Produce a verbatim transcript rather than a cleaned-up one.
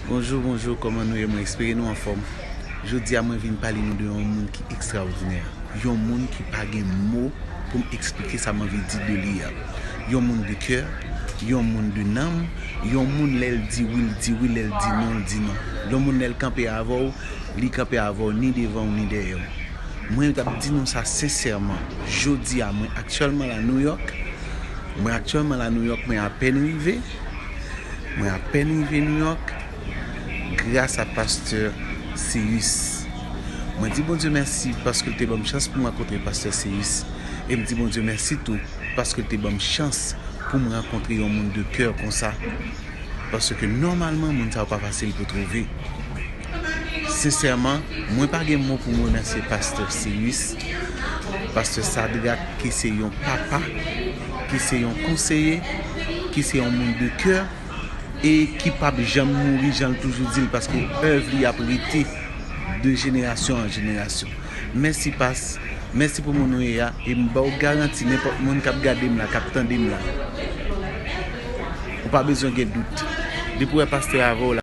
Bonjou, bonjou, kòman nou ye? Mwen espere nou anfòm. Jodi a, mwen vin pale nou de yon moun ki ekstraòdinè. Yon moun ki pa gen mo pou m eksplike sa m anvi di de li a. Yon moun de kè, yon moun de nanm, yon moun lè l di wi, l di wi, lè l di non, l di non. Yon moun lè l kanpe avè w, li kanpe avè w ni devan w ni dèyè w. Mwen t ap di nou sa sensèman. Jodi a, mwen aktyèlman la Nouyòk. Mwen aktyèlman la Nouyòk, mwen apèn rive. Mwen apèn rive Nouyòk gras a pastè Seyus. Mwen di Bondye mèsi paske l te ban m chans pou m rankontre pastè Seyus. E m di Bondye mèsi tou paske l te ban m chans pou m rankontre yon moun de kè konsa. Paske nòmalman, moun sa yo pa fasil pou twouve. Sensèman, mwen pa gen mo pou m remèsye pastè Seyus, pastè Sadrak, ki se yon papa, ki se yon konseye, ki se yon moun de kè, e ki p ap janm mouri, jan l toujou di l, paske èv li ap rete de jenerasyon an jenerasyon. Mèsi, pas, mèsi pou moun ou ye a, e m ba w garanti, nenpòt moun k ap gade m la, k ap tande m la, ou pa bezwen gen dout. Depi w wè pastè avè w la,